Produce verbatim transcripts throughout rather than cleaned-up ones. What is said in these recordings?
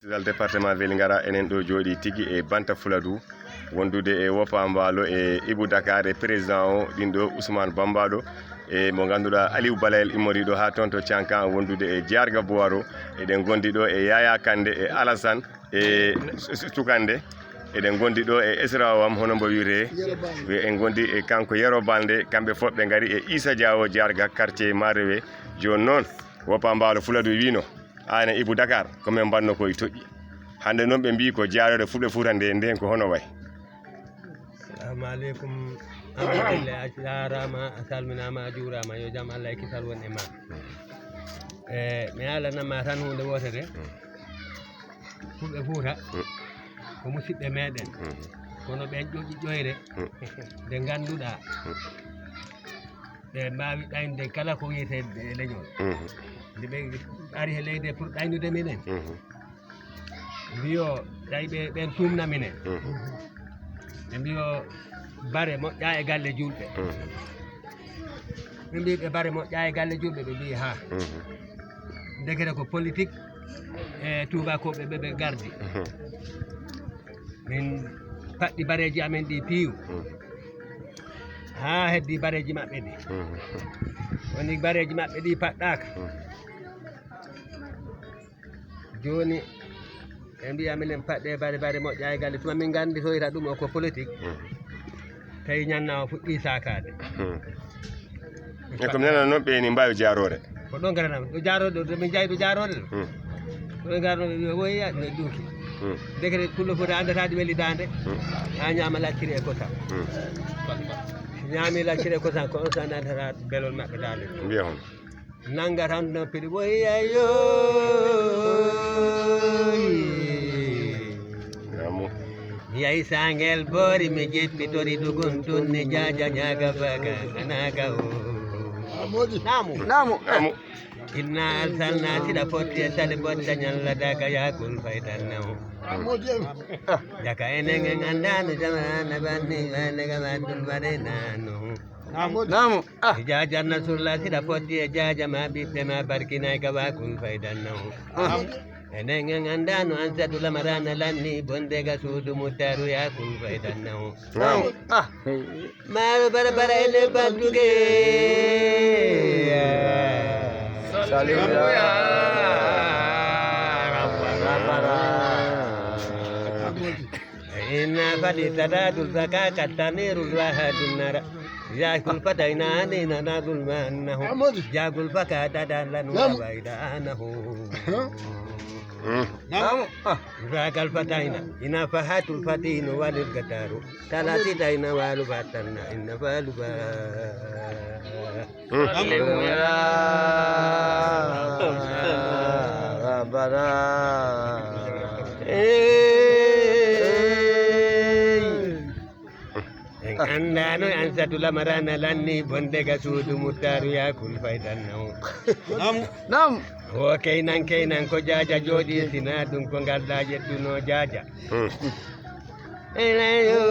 Dal département Vélingara, enen ɗo jooɗi tigi e Banta Fuladu, wondude e Wopa Mbaalo e Ibu Dakar e président o, ɗin ɗo Ousmane Bambaɗo, e mo ngannduɗaa Aliou Balayel immoriɗo haa toon to Cankan, wondude e Jarga Buwaro. Eɗen ngondi ɗo e Yaya Kande e Alassane e Tukande. Eɗen ngondi ɗo e Esra Wam, hono mbo wiyetee. En ngondi e kanko Yero Balde, kamɓe fof ɓe ngari e Issa Diawo Jarga quartier Marewe. Jooni noon, Wopa Mbaalo Fuladu wiino, aan e Ibu Dakar, ko men mbanno ko e toƴƴi. Hannde noon ɓe mbii ko jaaroore Fulɓe Fuuta nde, nden ko hono wayi? Assalamu aleykum. Alhamdulillah, a jaaraama, a salminaama, a juuraama. Yo jam Allah e kisal won e ma. E, mi haalanat ma tan huunde wootere. Fulɓe Fuuta ko musidɓe meɗen. Kono ɓen ƴoƴi ƴoyre nde ngannduɗaa ɓe mbaawi ɗaynde kala ko wiyetee e leñol. Nde ɓe ari he leydi pour ɗaynude minen, mbiyo tawi ɓe, ɓen tuumna minen. Ɓe mbiyo bare moƴƴa e galle juulɓe. Ɓe mbii ɓe bare moƴƴa e galle juulɓe, ɓe mbii haa. Ndekete ko politique e tuubakooɓe ɓe ɓe gardi. Min paɗɗi bareeji amen ɗi piiw. Haa heddi bareeji maɓɓe ɗi. Woni bareeji maɓɓe ɗi paɗɗaaka. Jooni ɓe mbiya minen paɗɗe bare bare moƴƴa e galle. Tuma min nganndi soyra ɗum o ko politique. Tawi ñanna o fuɗɗi saakaade. E ko mi nana noon ɓe ni mbaawi jaaroore. Ko ɗon garanam ɗo jaaroode ɗo, min njahi ɗo jaaroode ɗo. Ɗo garno ɓe woya ɓe ɗuuki. Dekete kullo foti andata ɗi weli dande. Ha ñaama lacciri e kosam. Ñaami lacciri e kosam ko on sa nantata belol maɓɓe dande. Mbiya hon. Nanga tan no piɗi woya yo. Namu. Yai sangel bori mi jippi tori dugun tunni jaja nyaga baga anaga o. Namu. Namu. Namu. Inna arsalna sida fotti e sali botta nyalla daga yakul faidan nahu. Daga enengen andanu jamana banni banne gabatul bare nanu. Namu. Ah. Jaja nasrullah sida fotti e jaja ma bippe ma barkinai gabakul faidan nahu. Enen en anndano an sadu lamarana lanni bonde ga suudu muttaru yakul faydanna o. Naam. Ah. Maaro bara bara ele badduge. Salim ya rabbana. Inna fadi tadadul zaka katanirul wahadun nara. Yakul fadaina anina nadul mannahu. Jagul faka dadalan wa baidanahu. Naam. Ah. Ragal fataina ina fahatul fatinu walil gataru. Talati taina walu batanna inna falu ba. Rabbana. En anndano an satu lamarana lanni bonde ga suudu muttaru yakul faydanna o. Naam. Naam. O keynan keynan ko jaaja jooɗi sina ɗum ko ngal ɗa ƴettuno jaaja. Elayo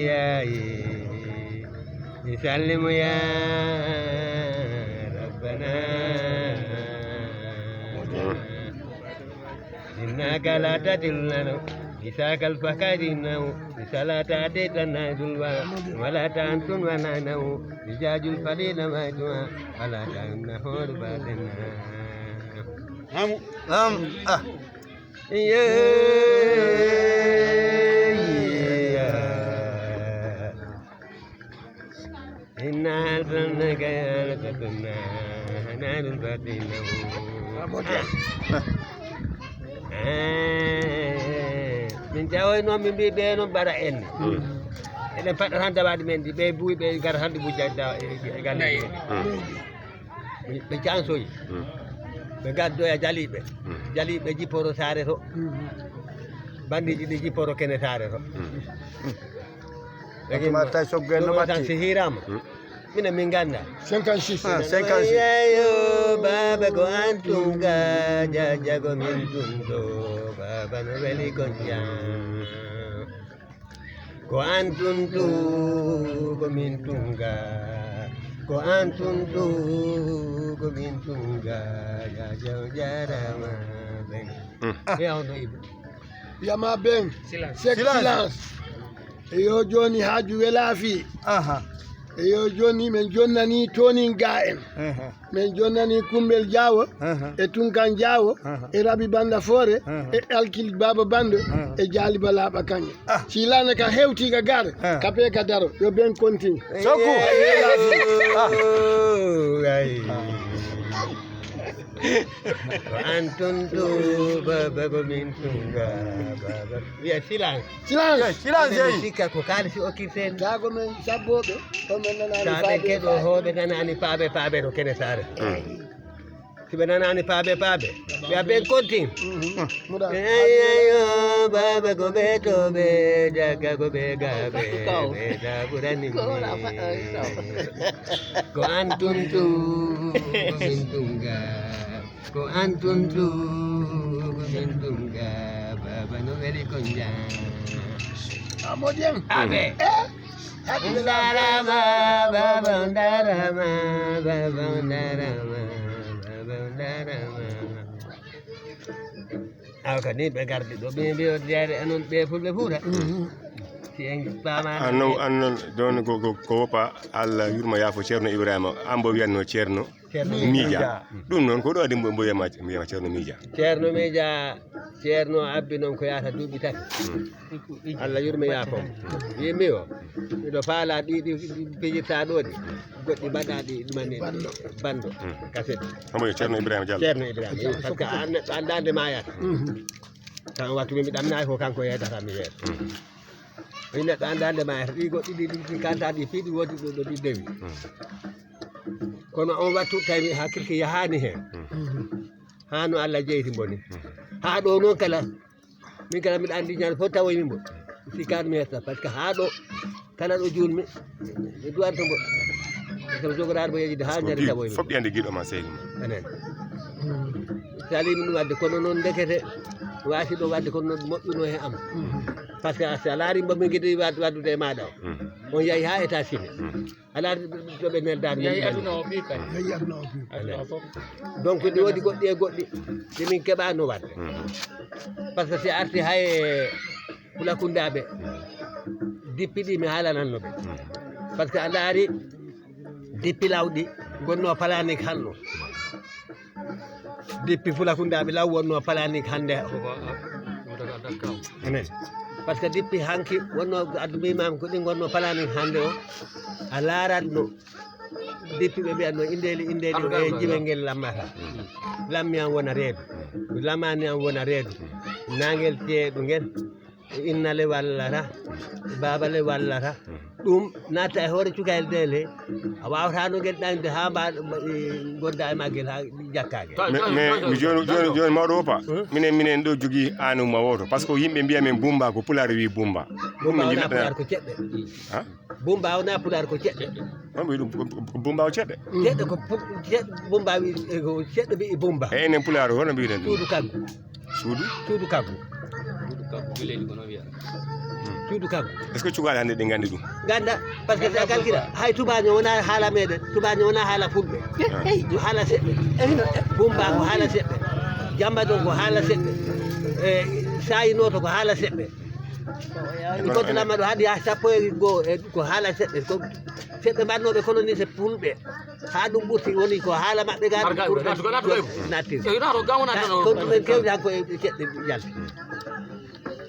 yaye. Mi sallimu ya rabbana. Innaka la tadillano. Isakal fakadinahu. Isalata de tanadulwa. Wala tantun wananahu. Ijajul falina majwa. Wala tanahur badina. Naam. Naam. Ah. Inna arsalnaka ya rasuluna hananul batina. Min tawoy noon min mbi ɓe noon mbaɗa en. Eɗen paɗɗa tan dawaɗi men ɗi ɓe buy ɓe gara tan ɗi bujja e galle. Ɓe cansoyi. Ɓe gaddoya jaliɓe. Jaliɓe jipporo saare to. Bandiji ɗi jipporo kene saare to. Ɓe gimma tawi soggu en no ɓatti. Si hirama. Minen min ganda. Cinquante-six. Ah, cinquante-six. Yeyo baba ko antum ga jajago min tum do baba no weli ko jam. Ko an tuntu ko min tunga. Ko an tuntu ko min tunga. Ya jaw jarama ben. Wiya on no Ibou. Wiyama ben. Silence. Sek Silence. Silence. Eyo, joni haaju welaafi. Aha. Eyo, joni min jonnani Toninga en. Aha. Min jonnani Kumbel Jaawo, aha, e Tunkan Jaawo, aha, e Rabi Banda Foore, aha, e Alkil Baba Bando, aha, e Jaali Balaaɓa Kaŋŋe. Ah. Silaana ka hewti ka gaare, ah, ka pe ka daro, yo ben kontin. Sokku. Ah. Ko an tuntu, baba ko min tunga, baba. Wiya silence. Silence. Silence, silence, eyi. Sikka ko kaalisi okkirten. Taa ko men sabbooɓe, ko men nanaani. Taa ɓe keɗo hooɓe nanaani paaɓe, paaɓe no kene saare. Mm. Si ɓe nanaani paaɓe, paaɓe. Ɓe a ɓen kontin. Mhm. Muda. Eyo, baba ko ɓe to ɓe, jagga ko ɓe gaɓe, ɓe ta ɓurani mi. Ko an tuntu, ko min tunga. Ko an tuntu, ko min tunga, baba no weli ko jam. Amodien. Abe. Eh? Ndarama, baba ndarama, baba ndarama, baba ndarama. Aw ka ni ɓe gardi ɗo, ɓe mbiyo jeere e non ɓe fulɓe fuuta. Mhm. Si en paamaani. An non, an non, ɗon ko, ko, ko woppa Allah yurma yaafo Ceerno Ibrahima, an mbo wiyanno Ceerno. Ceerno Miija. Miija. Ɗum noon ko ɗo waɗi mbo, mbo wiyama, mbo wiyama Ceerno Miija. Ceerno Miija, Ceerno Abbi noon ko yahata duuɓi tati. Mm. Allah yurme yaafo. Yimmi o, miɗo faala ɗi, ɗi, ɗi pijirta ɗo ɗi. Goɗɗi mbaɗa ɗi ɗumani bando. Bando. Mm. Kaset. Hombo yo Ceerno Ibrahima Diallo. Ceerno Ibrahima. Parce que an neɗɗo annda nde mayata. Mhm. Tan wattu min mi ɗamnaaki ko kanko yeddata mi yeeso. Mm. Min neɗɗo annda nde mayata. Ɗi goɗɗi ɗi, ɗi, ɗi kanta ɗi piɗi woodi ɗo, ɗo ɗi dewi. Mm. Kono on wattu tawi hakkilki yahaani heen. Mm. Haa no Allah jeyti mbo ni. Mm. Haa ɗo noon kala, min kala miɗa anndi ñande fof tawoymi mbo. Sikkaani mi hetta, parce que haa ɗo kala ɗo juulmi, mi duwanto mbo. Kono jogoraade mbo yejide haa ñande tawoymi. Fof ɓiyande giɗo ma, sehil ma. Anen. Mm. Si alii min ɗum waɗde, kono noon ndekete waasi ɗo waɗde, kono noon moƴƴuno he am. Mm. Parce que si a laari mbo min giɗi waɗ-, waɗdude e maaɗa o. Mm. On yahi haa États-Unis. Mm. Alaa to ɓe neldaani. Yehi aduna o fii kay. Yehi aduna o fii. Aduna o fof. Donc, ɗi woodi goɗɗi e goɗɗi ɗi min keɓaano waɗde. Mhm. Parce que si arti hay Fulakundaaɓe, dippi ɗi mi haalananno ɓe. Mhm. Parce que a ndaari dippi lawɗi ngonnoo planning hanno. Dippi Fulakundaaɓe law wonnoo planning hannde. Amen. Parce que dippi hanki wonnoo addu mbimaama ko ɗi ngonnoo planning hannde o. A laaratno dippi ɓe mbiyatno indeeli, indeeli o e jiwel ngel lammata. Lammi am wona reedu. Lammaani am wona reedu. Naangel teeɗu ngel. Inna le wallata, baaba le wallata. Ɗum natta e hoore cukayel de le. A waawata no ngel ɗañde haa mba, mba, e, ngonda e maggel haa jakkaage. Mais, mais, mi jooni, jooni, jooni mawɗo woppa. Hmm? Minen, minen ɗo jogii aanuma wooto. Parce que yimɓe mbiya men Bumba, ko Pulaar wi Bumba. Ɗum Bumba min wona jiɗata. Pulaar ko ceɗɗe. Ha? Bumba wona Pulaar ko ceɗɗe. On mbi ɗum ko, ko, ko Bumba o ceɗɗe? Ceɗɗe ko pu-, ceɗɗe Bumba wi, e, ko ceɗɗe mbi Bumba. E enen Pulaar hono mbiɗen ɗum? Suudu kaggu. Suudu? Suudu kaggu. Suudu kaggu, ko leydi kono wiya. Hmm. Suudu kaggu. Est-ce que cukaaɗe hannde ɗi nganndi ɗum? Ngannda, parce que si a calcula, hay tubaaño wona haala meɗen, tubaaño wona haala fulɓe. Ah. Ko haala seɓɓe. Bumba ko haala seɓɓe. Jamba ɗon ko haala seɓɓe. E, Sayi Nooto ko haala seɓɓe. Mi koddinama ɗo haɗi haa sappo e goo e ko haala seɓɓe. Ko seɓɓe mbaɗnooɓe colonisé fulɓe. Haa ɗum ɓurti woni ko haala maɓɓe gaa ɗum ɓurti nattirde. Kono ɗum en kewdi han ko e ceɗɗe yalti.